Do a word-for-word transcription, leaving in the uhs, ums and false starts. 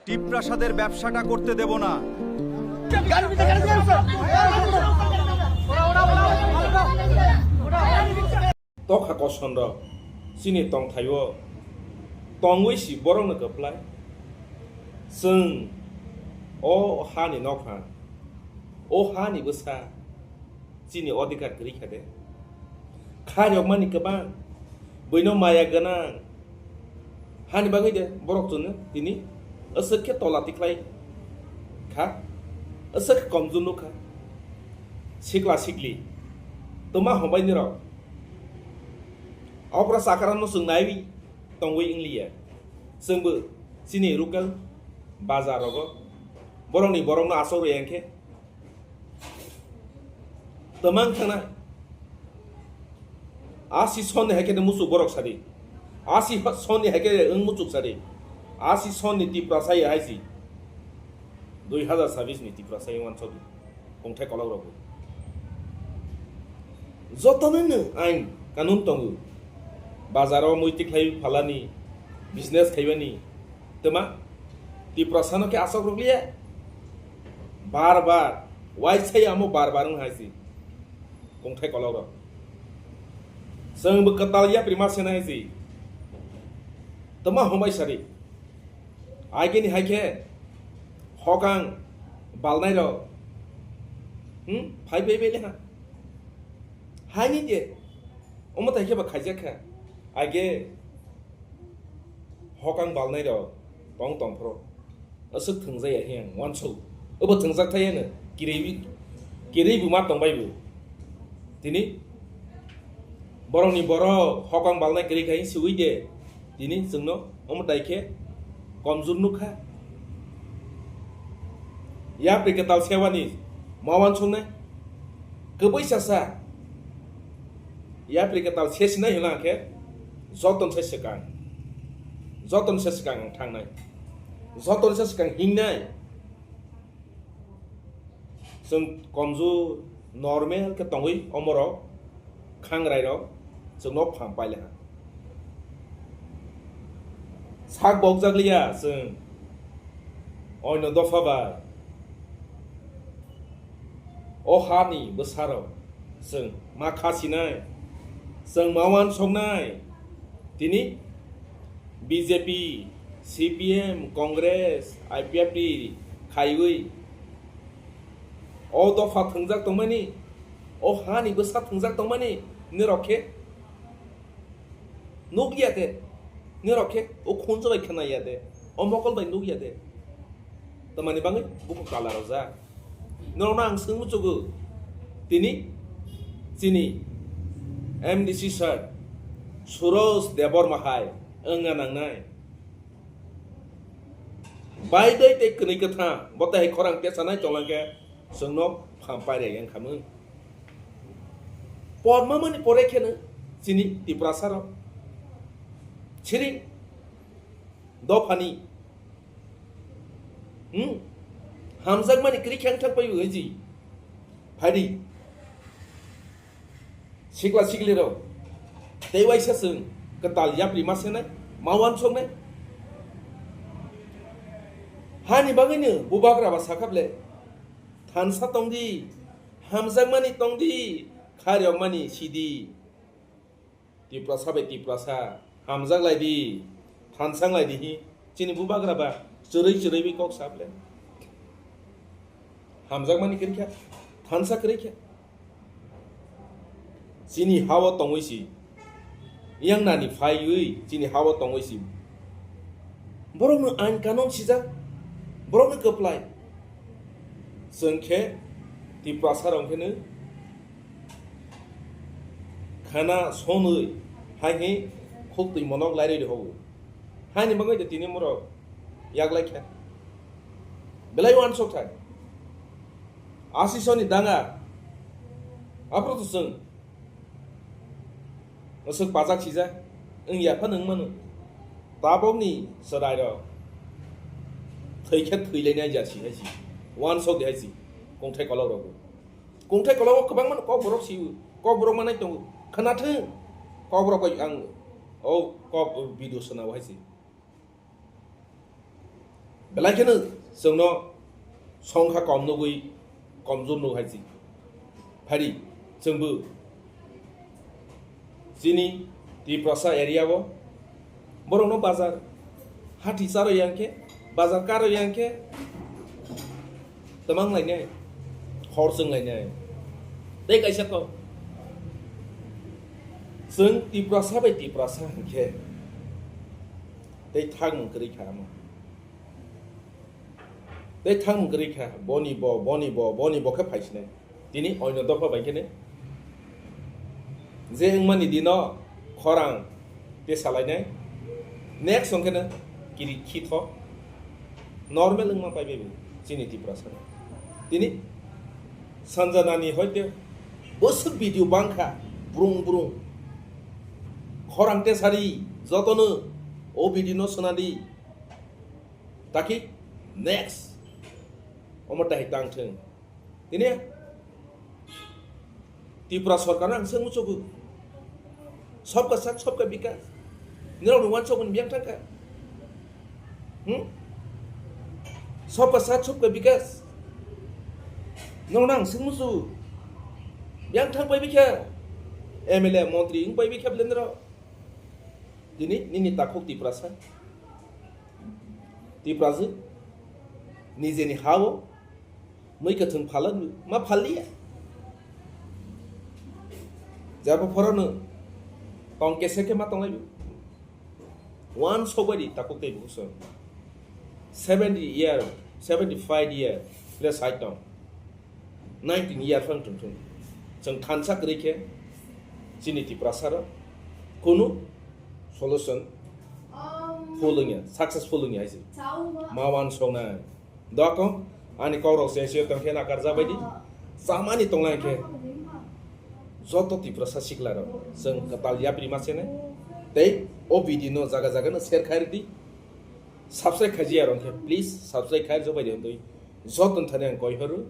টিপ্রাসাদের ব্যবসাটা করতে দেব না। Tokha koson rok chini tongthai o tongwi si borok no kwplai. Chwng o ha ni nokha, o ha ni bwsa chini odhikar kwrwi kha de. Kha rok mani kwbang, bwino maya gwnang hani bagwi de borok chwngno tini aswk khe tola tikhlai kha, aswk khe komjor nuk kha. Sikla sikli twma hombai ni rok. Okra chakra no chwng naiwi tongwi wngliya. Chwngbo chini local bazar rogo borokni borokno asok rwya hwnkhe twmang thangna. Asi sonni hai khe muchuk borok sadi. Asi sonni hai khe wng muchuk sadi. Asi sonni Tiprasa ya hai si. Dui hazar sabis ni Tiprasa ya wansok. Kongthai kolok rok. Jotono no ain kanun tongo. Bazar o mui tikhlai phalani, business khaibani. Twma Tiprasa no khe asok rok liya. Bar bar. Waisai amo bar bar wng hai si. Kongthai kolok rok. Chwng bo kwtal yapri ma sena hai si. Twma hombai sari. Aigini hai khe hokang balnai rok. Hmm? Phai phai phai lekha. Haini je. Omo tai khe ba khaijak kha. Aige hokang balnai rok tong tong phro. Aswk thwngjak ya hiya wansuk. Obo thwngjak thai ano. Kirei bi, kirei bu ma tong bai bu. Tini borokni borok hokang balnai kwrwi khai siwi de. Tini chwngno omo tai khe komjor nukha. Yapri kwtal sewani ma wansuknai. Kwbwi sasa yapri kwtal sesinai hwna khe joton se swkang. Joton se swkang ang thangnai. Joton se swkang hingnai. Chwng komjor normal khe tongwi omorok khangrai rok chwngno phang pailaiha. Sak bokjak liya chwng oino dopha bai. O hani bwsarok chwng ma khasinai, chwng ma wansoknai. Tini B J P, C P M, Congress, I P F T khaiwi o dopha thwngjak tongmani, o hani bwsa thwngjak tongmani norok khe nukya de, norok khe o khunju bai khwnaya de, o mokol bai nukya de. Tamani bagwi bukhuk kala rojak. Norokno ang swng muchugo, tini chini M D C sir Suroj Debbarma hai wngna nangnai. Bai dai tei kwnwi kwthang bo tei hai khorang tesanai tonglang khe chwngno pham pairek wng khamung. Por mamani pore kheno chini Tiprasa rok siring dophani, hmm, hamjakmani kwrwi khe wng thang paio hinwi phaidi. Sikla sikli rok tei waisa chwng kwtal yapri ma senai, ma wansoknai. Hani bagwino bubagra ba sakha ble, thansa tongdi, hamjakmani tongdi, kharokmani sidi. Tiprasa bai Tiprasa hamjak lai di, thansang lai di hi. Chini bubagra ba chwrwi chwrwi bai kok sap le. Hamjakmani kwrwi kha, thansa kwrwi kha. Chini ha-o tongwi si, yang nani phaiwi chini ha-o tongwi si. Borokno ain kanun sijak, borokno kwplai. Chwng khe Tiprasa rok khe no khana sonwi hai khe khuk twi monok lai rwi rw hogo. Haini bagwi de tini borok yak lai kha. Belai uansuk thai. Asisoni danga. Aphuru to chwng aswk pajak sijak wng ya phano wng mano. Tabokni chwrairok thwi khe thwi lainai ja si hai si. Uansuk de hai si. Kongthai kolok rok. Kongthai kolok o kwbangma kokborok si, kokborok manai tongo. Khwnathung. Kokborok bai ang o kok video swnao hai si. Belai kheno chwngno songkha kom nugwi komjor nuk hai si. Phari chwngbo chini Tiprasa area o borokno bazar hati charo yang khe, bazar karo yang khe twmang lainai, hor chwng lainai. Tei kaisa kok, chwng Tiprasa bai Tiprasa hwnkhe tei thangmung kwrwi kha amo. Tei thangmung kwrwi kha, boni bo, boni bo, boni bo khe phaisinai. Tini oino dopha bai khene je wngmani dino khorang te salainai, next wngkheno kiri khitho normal wngma pai bai chini Tiprasa. Tini Sanjanani hoite bwswk video bangkha, brung brung. Khorang te sari jotono o video no swnadi. Taki next omo tahai tang thung. Tini Tripura sorkar ang seng muchugo. Sabka sath, sabka bikas. Nirok ni wansok ni biang thangka. Hmm? Sabka sath, sabka bikas. Nirok nang seng muchugo. Biang thang pai bikha. M L A, montri wng pai bikha blendro. Tini nini takhuk Tiprasa. Tiprajwk nijeni ha-o mui kwthwng phalan ma phalliya. Jabo phorono tong kese khe ma tonglaibo. Wan sokbaidi takhuk tei bukuso. Seventy year, seventy five year, plus side tong. Nineteen year phang tong thung. Chwng thansa kwrwi khe chini Tiprasa rok kunu solution full wngya, successful wngya hai se. Ma wan songnai. Doko ani kok rok se se tong khe nakar jabai di. Chamani tonglai khe joto Tiprasa sikla rok chwng kwtal yapri ma senai. Tei o video no jaga jaga no share khai rwdi. Subscribe khajiya rok khe please subscribe khai rwbaidi hwndwi joto thani ang koi horo.